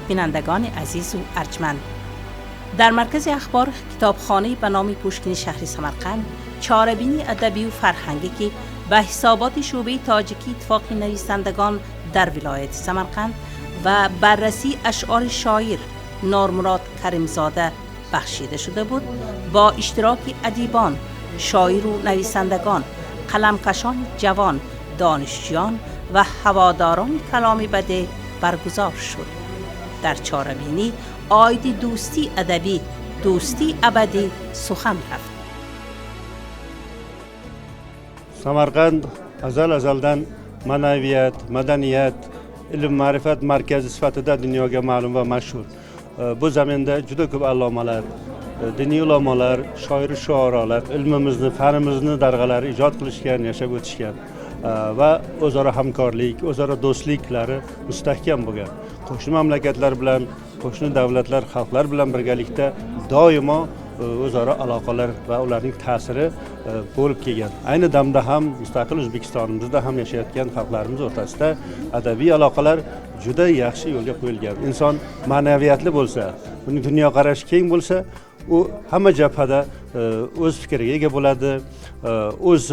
Бинандагони азизу арҷманд, дар маркази ахбор китобхонаи ба номи Пушкини шаҳри Самарқанд чорабинии адабию фарҳангӣ, ки ба ҳисоботи шӯъбаи тоҷикии Иттифоқи нависандагон дар вилояти Самарқанд ва баррасии ашъори шоир Нормурод Каримзода бахшида шуда буд, бо иштироки адибон, шоиру нависандагон, қаламкашони ҷавон, донишҷӯён ва ҳаводорони каломи бадеъ баргузор шуд. Дар чорабинӣ оиди дӯстии адабӣ, дӯстии абадӣ сухан рафт. Samarqand azal azaldan ma'naviyat, madaniyat, ilm ma'rifat markazi sifatida dunyoga ma'lum va mashhur. Bu zaminda juda ko'p allomalar, diniy ulamolar, shoiru shuarolar ilmimizni, fanimizni darg'alari ijod qilishgan, yashab o'tishgan va o'zaro hamkorlik, o'zaro do'stliklari mustahkam bo'lgan. Qo'shni mamlakatlar bilan, qo'shni davlatlar, xalqlar bilan birgalikda doimo o'zaro aloqalar va ularning ta'siri bo'lib kelgan. Ayni damda ham mustaqil O'zbekistonimizda ham yashayotgan xalqlarimiz o'rtasida adabiy aloqalar juda yaxshi yo'lga qo'yilgan. Inson ma'naviyatli bo'lsa, uning dunyoqarashi keng bo'lsa, u hamma jabhada o'z fikriga ega bo'ladi, o'z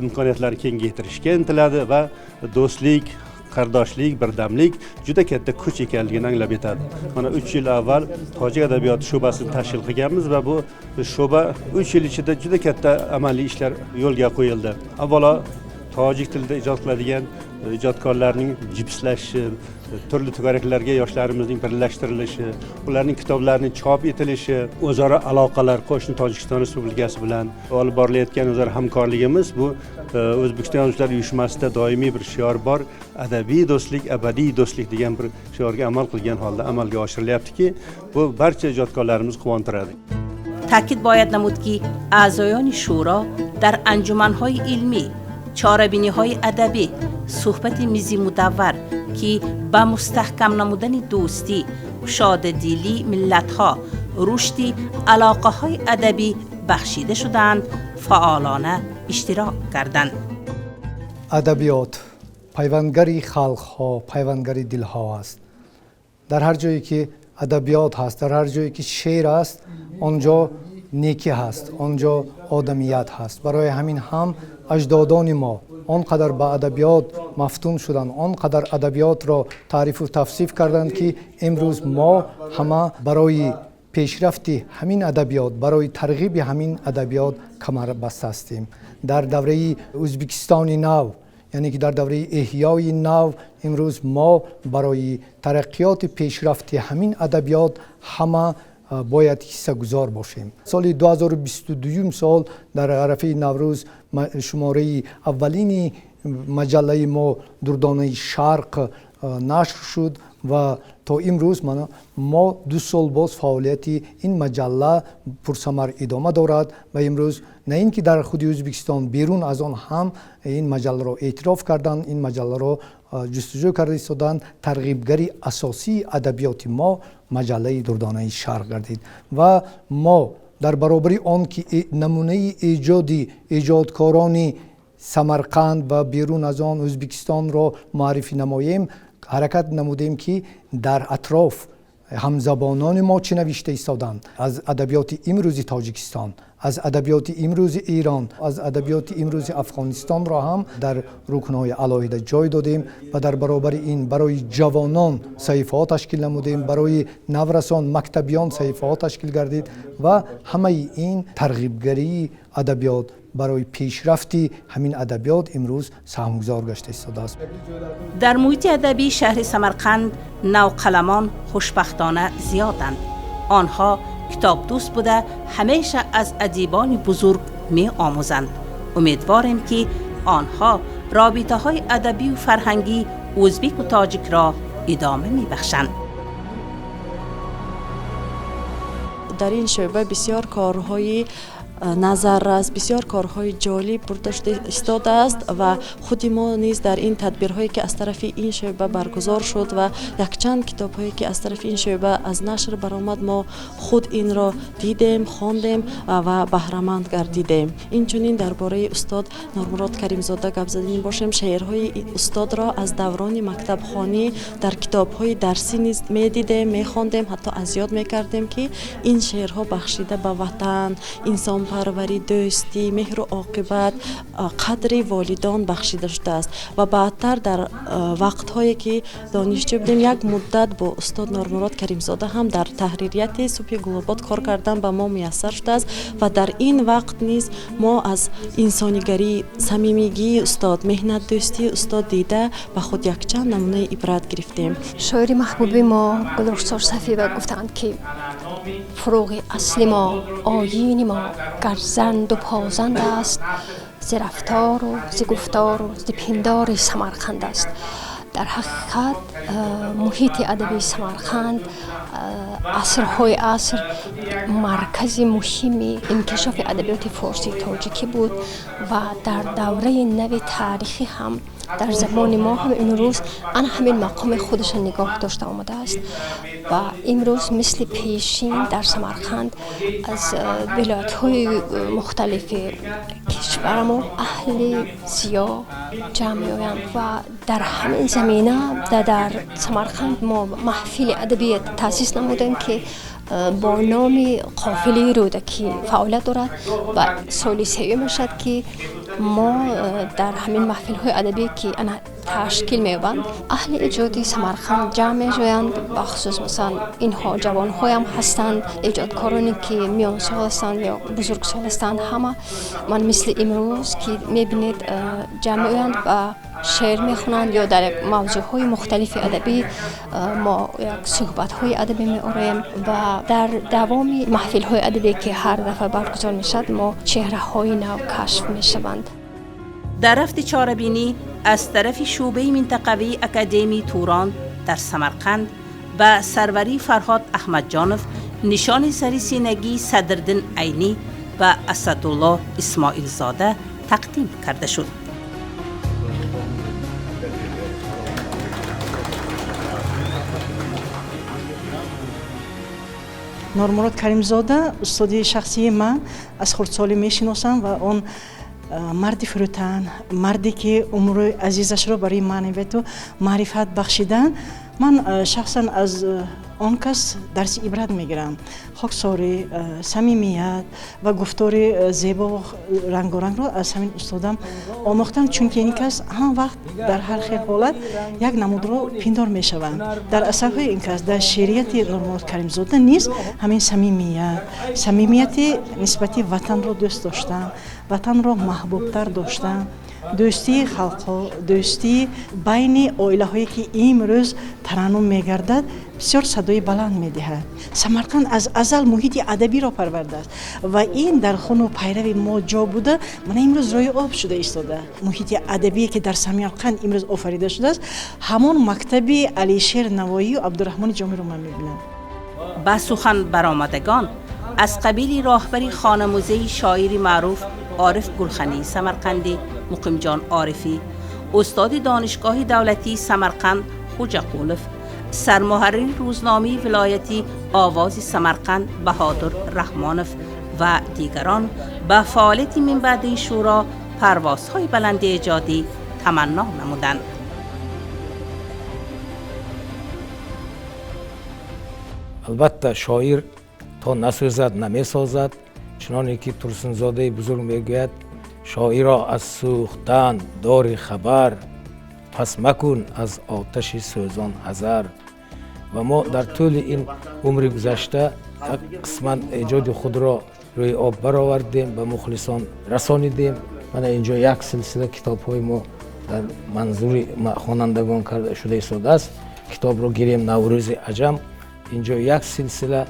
imkoniyatlarini kengaytirishga intiladi va do'stlik, qardoshlik, birdamlik juda katta kuch ekanligini anglab yetadi. Mana 3 yil avval tojik adabiyoti shu'basini tashkil qilganmiz va bu shu'ba 3 yil ichida juda katta amaliy ishlar yo'lga qo'yildi. Avvalo tojik tilida ijod qiladigan ijodkorlarning jipslashi, turli to'garaklarga yoshlarimizning birlashtirilishi, ularning kitoblarini chop etilishi, o'zaro aloqalar qo'shni Tojikiston Respublikasi bilan olib borilayotgan o'zaro hamkorligimiz, bu O'zbekiston Yozuvchilar uyushmasida doimiy bir shior bor, adabiy do'stlik, abadiy do'stlik degan bir shiorga amal qilgan holda amalga oshirilyaptiki, bu barcha ijodkorlarimizni quvontiradi. Таъкид бояд намуд, ки аъзоёни шӯро дар анҷуманҳои илмӣ, чорабиниҳои адабӣ, суҳбати мизи мудаввар, ки ба мустаҳкам намудани дӯстӣ, кушодадилии миллатҳо, рушди алоқаҳои адабӣ бахшида шудаанд, фаъолона иштирок карданд. Адабиёт пайвандгари халқҳо, пайвандгари дилҳо аст. Дар ҳар ҷое ки адабиёт ҳаст, дар ҳар ҷое ки шеър аст, он ҷо некӣ ҳаст, он ҷо одамият ҳаст. Барои ҳамин ҳам аҷдодони мо он қадар ба адабиёт мафтун шуданд, он қадар адабиётро таърифу тавсиф карданд, ки имрӯз мо ҳама барои пешрафти ҳамин адабиёт, барои тарғиби ҳамин адабиёт камар баста ҳастем. Дар давраи Ӯзбекистони нав, яъне ки дар давраи эҳёи нав, имрӯз мо барои тараққиёти пешрафти ҳамин адабиёт ҳама бояд ҳиссагузор бошем. Соли 2022 сол дар арафаи Наврӯз шумораи аввалини маҷаллаи мо «Дурдонаи Шарқ» нашр шуд ва то имрӯз мо 2 сол боз фаъолияти ин маҷалла пурсамар идома дорад ва имрӯз на ин ки дар худи Ӯзбекистон, берун аз он ҳам ин маҷалларо эътироф карданд, ин маҷалларо ҷустуҷӯ карда истоданд. Тарғибгари асосии адабиёти мо маҷаллаи «Дурдонаи Шарқ» гардид ва мо дар баробари он ки намунаи эҷоди эҷодкорони Самарқанд ва берун аз он Ӯзбекистонро муаррифӣ намоем, ҳаракат намудем, ки дар атроф ҳамзабонони мо чӣ навишта истоданд аз адабиёти имрӯзи Тоҷикистон, аз адабиёти имрӯзи Эрон, аз адабиёти имрӯзи Афғонистонро ҳам дар рукнҳои алоҳида ҷой додем ва дар баробари ин барои ҷавонон саҳифаҳо ташкил намудем, барои наврасон, мактабиён саҳифаҳо ташкил гардид ва ҳамаи ин тарғибгарии адабиёт барои пешрафти ҳамин адабиёт имрӯз саҳмгузор гашта истодааст. Дар муҳити адабии шаҳри Самарқанд навқаламон хушбахтона зиёданд. Онҳо китобдӯст буда, ҳамеша аз адибони бузург меомӯзанд. Умедворем, ки онҳо робитаҳои адабию фарҳангии ӯзбеку тоҷикро идома мебахшанд. Дар ин шӯъба бисёр корҳои Назаррас бисёр корҳои ҷолиб бурда шуда истодааст ва худи мо низ дар ин тадбирҳое ки аз тарафи ин шӯъба баргузор шуд ва якчанд китобҳое ки аз тарафи ин шӯъба аз нашр баромад, мо худ инро дидем, хондем ва баҳраманд гардидем. Инчунин дар бораи устод Нормурод Каримзода гап задани бошем, шеърҳои устодро аз даврони мактабхонӣ дар китобҳои дарсӣ низ медидем, мехондем, ҳатто аз ёд мекардем, ки ин шеърҳо бахшида ба ватан, инсонпарварӣ, дӯстӣ, меҳру оқибат, қадри волидон бахшида шудааст. Ва баъдтар дар вақтҳое ки донишҷӯ будем, як муддат бо устод Нормурод Каримзода ҳам дар таҳририяти Субҳи Гулобод кор кардан ба мо муяссар шудааст ва дар ин вақт низ мо аз инсонигарӣ, самимигии устод, меҳнатдӯстии устод дида ба худ якчанд намунаи ибрат гирифтем. Шоири маҳбуби мо Гулрухсор Сафиева гуфтаанд, ки фуруғи асли мо, оини мо гарзанду позанд аст, зи рафтору зи гуфтору зи пиндори Самарқанд аст. Дар ҳақиқат муҳити адабии Самарқанд асрҳои аср маркази муҳими инкишофи адабиёти форсии тоҷикӣ буд ва дар давраи нави таърихӣ ҳам дар замони мо ҳам имрӯз ана ҳамин мақоми худашро нигоҳ дошта омадааст ва имрӯз мисли пешин дар Самарқанд аз вилоятҳои мухталифи кишварамо аҳли зиё ҷамъ меоянд ва дар ҳамин замина дар Самарқанд мо маҳфили адабият таъсис намудем, ки бо номи Қофилаи Рӯдакӣ фаъолият дорад ва соли сеюм мешавад, ки мо дар ҳамин маҳфилҳои адабие ки ана ташкил меёбанд, аҳли эҷоди Самарқанд ҷамъ мешоянд. Бахусус масалан инҳо ҷавонҳоям ҳастанд, эҷодкороне ки миёнсол ҳастанд ё бузургсол ҳастанд, ҳама ман мисли имрӯз ки мебинед ҷамъ меоянд ва шеър мехонанд ё дар мавзӯъҳои мухталифи адабӣ мо як суҳбатҳои адабӣ меорем ва дар давоми маҳфилҳои адабӣ ки ҳар дафъа баргузор мешавад, мо чеҳраҳои нав кашф мешаванд. Дар рафти чорабинӣ аз тарафи шӯъбаи минтақавии Академияи Турон дар Самарқанд ба сарварии Фарҳод Аҳмадҷонов нишони сари синагии Садриддин Айнӣ ба Асадулло Исмоилзода тақдим карда шуд. Нормурод Каримзода устоди шахсии ман, аз хурдсолӣ мешиносам ва он марди фурӯтан, марде ки умри азизашро барои маънавияту маърифат бахшидан, ман шахсан аз он кас дарси ибрат мегирам. Хоксорӣ, самимият ва гуфтори зебову рангорангро аз ҳамин устодам омӯхтам, чунки ин кас ҳама вақт дар ҳар хел ҳолат як намудро пиндор мешаванд. Дар асарҳои ин кас, дар шеърияти Нормурод Каримзода низ ҳамин самимият, самимияти нисбати ватанро дӯст доштан, ватанро маҳбубтар доштан, дӯстии халқҳо, дӯстии байни оилаҳое ки имрӯз тараннум мегардад, бисёр садои баланд медиҳад. Самарқанд аз азал муҳити адабиро парвардааст ва ин дар хуну пайрави мо ҷо буда, мана имрӯз рӯи об шуда истода. Муҳити адабие ки дар Самарқанд имрӯз офарида шудааст, ҳамон мактаби Алишер Навоию Абдураҳмони Ҷомиро ман мебинам. Ба сухан баромадагон аз қабили роҳбари хонамузеи шоири маъруф Ориф Гулхании Самарқандӣ Муқимҷон Орифӣ, устоди донишгоҳи давлатии Самарқанд Хуҷақулов, сармуҳаррири рӯзномаи вилоятӣ Овози Самарқанд Баҳодур Раҳмонов ва дигарон ба фаъолияти минбаъдаи шӯро парвозҳои баланди эҷодӣ таманно намуданд. Албатта, шоир то насӯзад намесозад, чуноне ки Турсунзодаи бузург мегӯяд: шоиро аз сӯхтан дори хабар, пас макун аз оташи сӯзон ҳазар. Ва мо дар тӯли ин умри гузашта як қисмат эҷоди худро рӯи об баровардем, ба мухлисон расонидем. Мана инҷо як силсила китобҳои мо дар манзури хонандагон карда шуда истодааст. Китобро гирем Наврӯзи аҷам, инҷо як силсила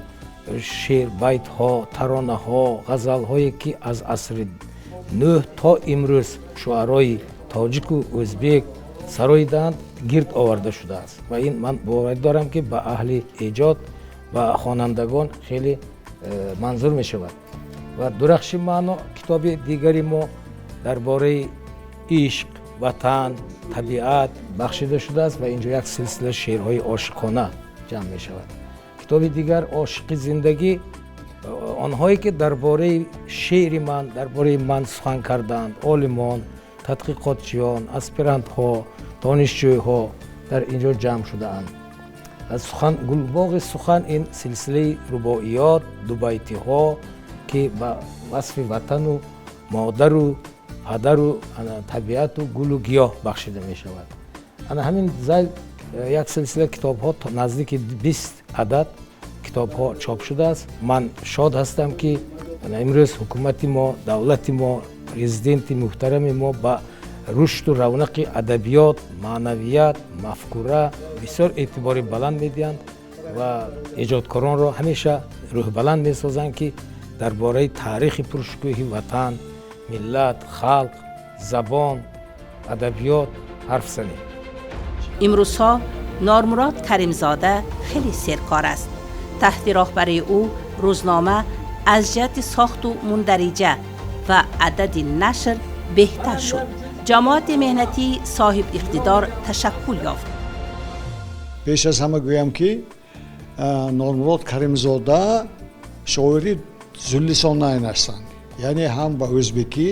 шеър, байтҳо, таронаҳо, ғазалҳое ки аз асри нӯҳ то имрӯз шуарои тоҷику ӯзбек сароидаанд, гирд оварда шудааст. Ва ин ман боварӣ дорам, ки ба аҳли эҷод, ба хонандагон хеле манзур мешавад. Ва Дурахши маъно, китоби дигари мо дар бораи ишқ, ватан, табиат бахшида шудааст ва инҷо як силсила шеърҳои ошиқона ҷамъ мешавад. Китоби дигар, Ошиқи зиндагӣ, онҳое ки дар бораи шеъри ман, дар бораи ман сухан карданд, олимон, тадқиқотчиён, аспирантҳо, донишҷӯйҳо дар инҷо ҷамъ шудаанд. Сухан, Гулбоғи сухан, ин силсилаи рубоиёт, дубайтиҳо, ки ба васфи ватану модару падару табиату гулу гиёҳ бахшида мешавад. Ана ҳамин зайл як силсила китобҳо, наздики 20 адад китобҳо чоп шудааст. Ман шод ҳастам, ки имрӯз ҳукумати мо, давлати мо, президенти муҳтарами мо ба рушду равнақи адабиёт, маънавият, мафкура бисёр эътибори баланд медиҳанд ва эҷодкоронро ҳамеша рӯҳбаланд месозанд, ки дар бораи таърихи пуршукӯҳи ватан, миллат, халқ, забон, адабиёт ҳарф занем. Имрӯзҳо Нормурод Каримзода хеле серкор аст. Таҳти роҳбарии ӯ рӯзнома аз ҷиҳати сохту мундариҷа ва адади нашр беҳтар шуд. Ҷамоати меҳнатии соҳибиқтидор ташаккул ёфт. Пеш аз ҳама гӯям, ки Нормурод Каримзода шоири зуллисонайн ҳастанд, яъне ҳам ба ӯзбекӣ,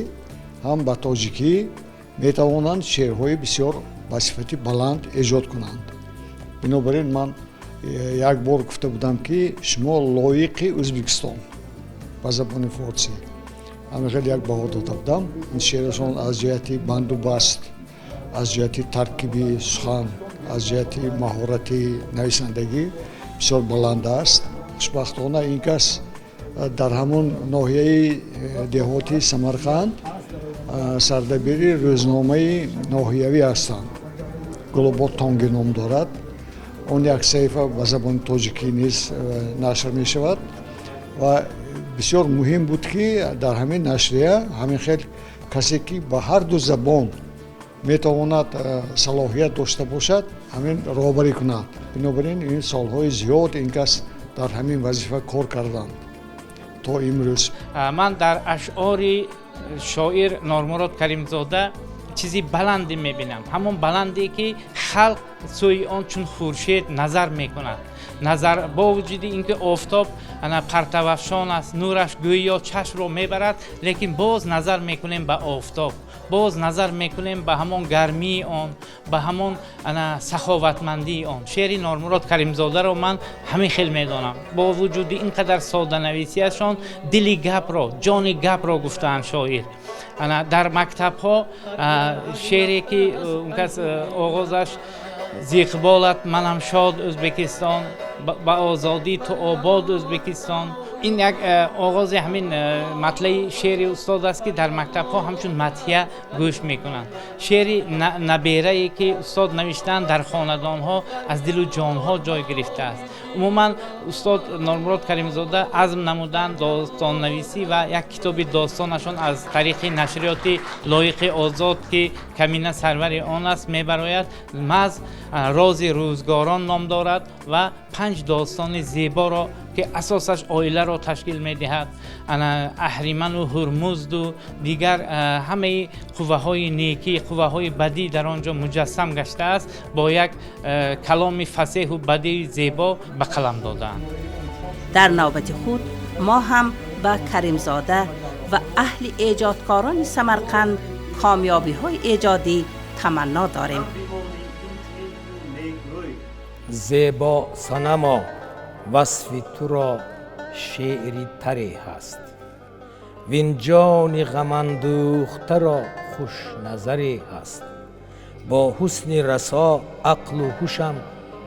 ҳам ба тоҷикӣ метавонанд шеърҳои бисёр ба сифати баланд эҷод кунанд. Бинобар ин ман як бор гуфта будам, ки шумо лоиқи Ӯзбекистон, ба забони форсӣ ҳамин хел як баҳо дода будам. Ин шеърашон аз ҷиҳати банду баст, аз ҷиҳати таркиби сухан, аз ҷиҳати маҳорати нависандагӣ бисёр баланд аст. Хушбахтона, ин кас дар ҳамон ноҳияи деҳоти Самарқанд сардабири рӯзномаи ноҳиявӣ ҳастанд, Гулобод Тонги ном дорад. Он як саҳифа ба забони тоҷикӣ низ нашр мешавад ва бисёр муҳим буд, ки дар ҳамин нашрия ҳамин хел касе, ки ба ҳар ду забон метавонад, салоҳият дошта бошад, ҳамин роҳбарӣ кунад. Бинобар ин ин солҳои зиёд ин кас дар ҳамин вазифа кор карданд то имрӯз. Ман дар ашъори шоир Нормурод Каримзода чизи баланде мебинам, ҳамон баланде, ки халқ сӯи он чун хуршед назар мекунад. Назар бо вуҷуди ин ки офтоб ана партавафшон аст, нураш гӯё чашмро мебарад, лекин боз назар мекунем ба офтоб, боз назар мекунем ба ҳамон гармии он, ба ҳамон ана саховатмандии он. Шеъри Нормурод Каримзодаро ман ҳамин хел медонам. Бо вуҷуди ин қадар соданависияшон дили гапро, ҷони гапро гуфтаанд шоир. Ана дар мактабҳо шеъре, ки он кас оғозаш «Зи иқболат манам шод, Ӯзбекистон, ба озодӣ ту обод, Ӯзбекистон», ин як оғози ҳамин матлаи шеъри устод аст, ки дар мактабҳо ҳамчун мадҳия гӯш мекунанд. Шеъри Наберае, ки устод навиштаанд, дар хонадонҳо аз дилу ҷонҳо ҷой гирифтааст. Умуман, устод Нормурод Каримзода азм намуданд достоннависӣ ва як китоби достонашон аз тариқи нашриёти Лоиқи Озод, ки камина сарвари он аст, мебарояд. Маҳз «Рози рӯзгорон» ном дорад ва панҷ достони зеборо, ки асосаш оиларо ташкил медиҳад, ана Аҳриману Ҳурмузду дигар ҳамаи қувваҳои некӣ, қувваҳои бадӣ дар он ҷо муҷассам гаштааст, бо як каломи фасеҳу бадии зебо ба қалам додаанд. Дар навбати худ мо ҳам ба Каримзода ва аҳли эҷодкорони Самарқанд комёбиҳои эҷодӣ таманно дорем. Зебо санамо, васфи туро шеъри таре ҳаст, винҷони ғамандӯхтаро хушназаре ҳаст. Бо ҳусни расо ақлу ҳушам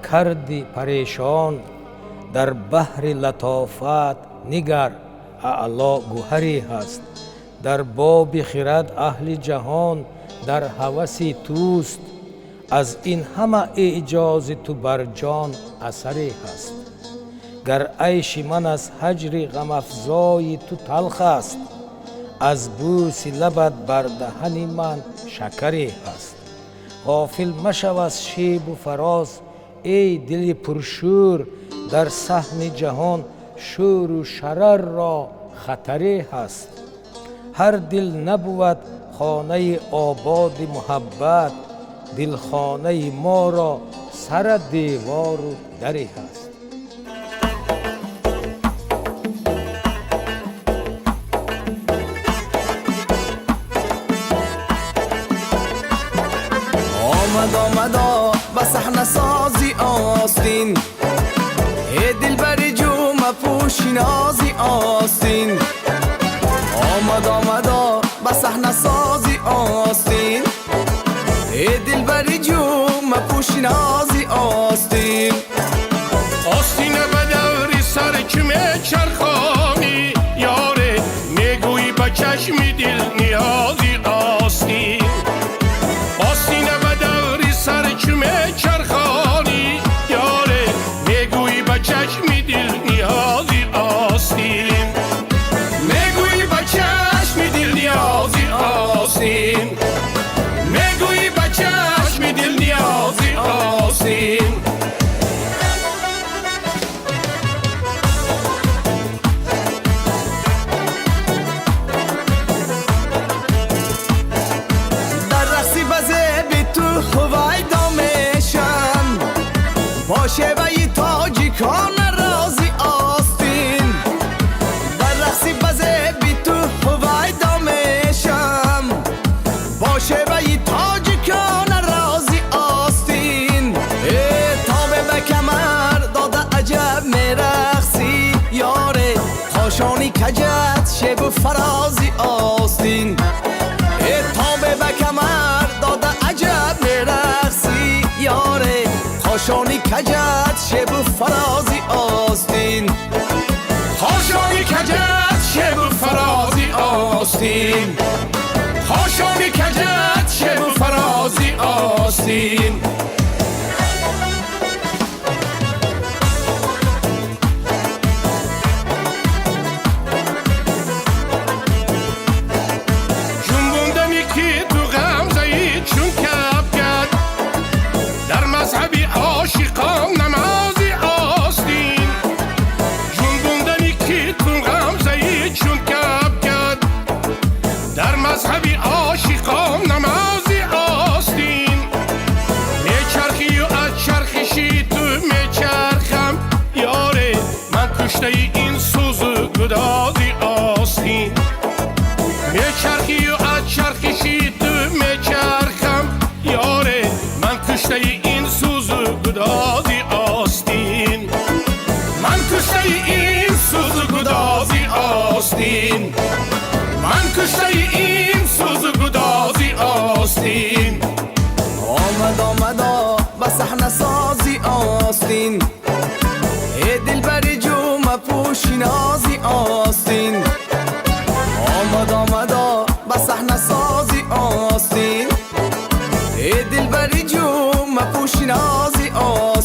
карди парешон, дар баҳри латофат нигар, аъло гӯҳаре ҳаст. Дар боби хирад аҳли ҷаҳон дар ҳаваси туст, аз ин ҳама эъҷози ту бар ҷон асаре ҳаст. Гар айши ман аз ҳаҷри ғамафзои ту талх аст, аз бӯси лабат бар даҳани ман шакаре ҳаст. Ғофил машав аз шебу фароз, эй дили пуршӯр, дар саҳни ҷаҳон шӯру шарарро хатаре ҳаст. Ҳар дил набувад хонаи ободи муҳаббат, дилхонаи моро сара девору даре ҳаст. Омад омадо ба саҳна сози остин, э дилбари ҷума пӯши нози остин. Омад омадо ба саҳна сози остин, э дилбари ҷума пӯши нози остин. Остина ба даври сар чӣ мечархонӣ, ёре мегӯӣ ба чашми дил ниёзи остин. Остина ба даври сар чӣ мечархонӣ, ёре мегӯӣ ба чашми дил ниёзи остин. Мегӯӣ ба чашми дил ниёзи остин. Мегӯӣ ба чашми дил ниёзи остин. Дар рақси ба зеби ту ҳувайдо мешам, бо шеваи тоҷикон рози остин. Дар рақси ба зеби ту ҳувайдо мешам, бо шеваи тоҷикон рози остин. Э тобе ба камар дода аҷаб мерақсӣ, ёре хошони каҷат шебу фарози остин. Э тобе ба камар дода аҷаб мерақсӣ, ёре хошони каҷат шебу фарози остин. Хошони каҷат шебу фарози остин. Хошони каҷат шебу фарози остин. Ҷунбондани ки ту ғамзаи чун кабгат, дар мазҳаби ошиқон намози остин. Ҷунбондани ки ту ғамзаи чун кабгат, дар мазҳаби ошиқон намози остин. Мечархию аз чархиши ту мечархам, ёре ман куштаи ин сӯзу гудози остин. Мечархию аз чархиши ту мечархам, ёре ман куштаи ин сӯзу гудози остин. Ман куштаи ин сӯзу гудози остин. Ман куштаи ин сӯзу гудози остин. Омад омадо ба саҳна сози остин, э дилбари ҷума пӯши нози остин. Омад омадо ба саҳна сози остин, э дилбари ҷума пӯши нози остин.